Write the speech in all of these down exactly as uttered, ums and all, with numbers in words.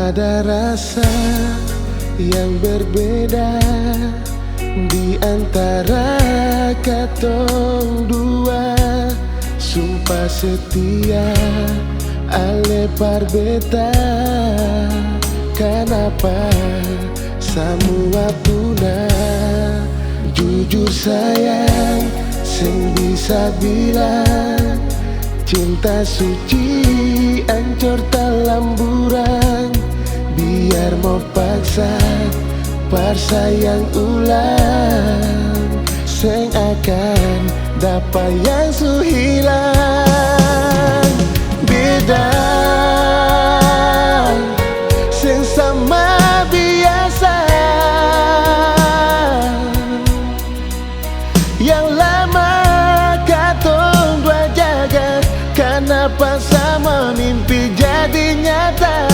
Ada rasa yang berbeda di antara katong dua. Sumpah setia ale par beta. Kanapa samua puna? Jujur sayang, seng bisa bilang. Cinta suci ancor talamburan. Biar mo paksa par sayang ulang, seng akan dapa yang su hilang. Beda, seng sama biasa. Yang lama katong dua jaga, kanapa sama mimpi jadi nyata?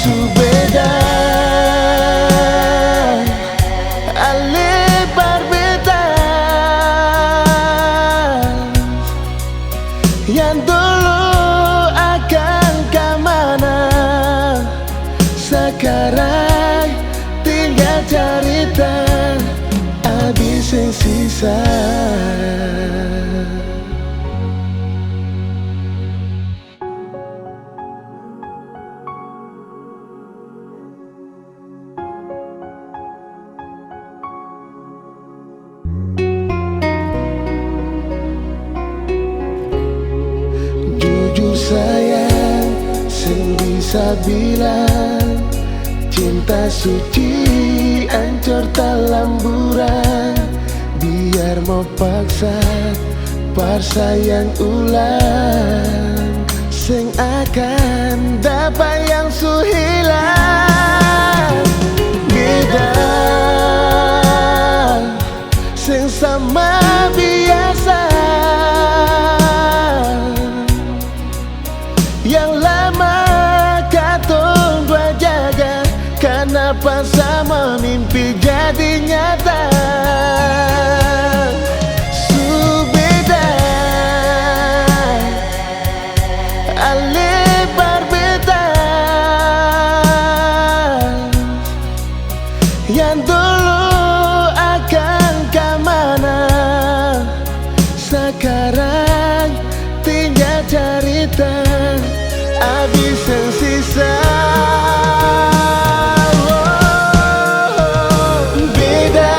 Su beda, ale par beta. Yang dulu akang kamana, sakarang tinggal carita abis seng sisa. Jujur sayang, seng bisa bilang, cinta suci ancor talamburan. Biar mo paksa par sayang ulang, seng akan dapa yang su hilang. Beda, seng sama biasa. Yang lama katong dua jaga, kanapa sama mimpi jadi nyata? Su beda, ale par beta. Yang dulu akang kamana, sakarang tinggal carita abis seng sisa. Oh, beda,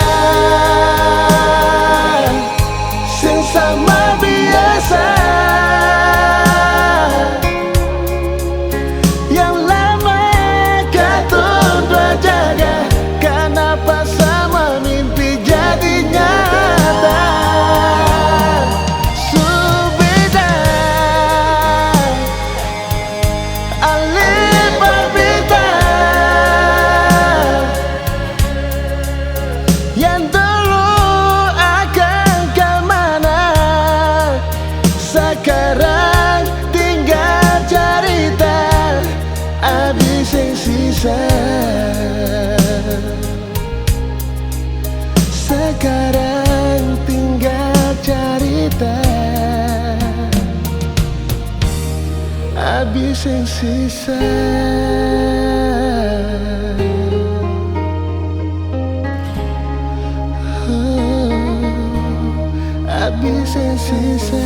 seng sama biasa. Yang lama katong dua jaga, kanapa sama mimpi jadi nyata? Su beda, ale par beta. Yang dulu akang kamana, sakarang tinggal carita abis seng sisa. Sakarang tinggal carita abis seng sisa. Abis seng sisa.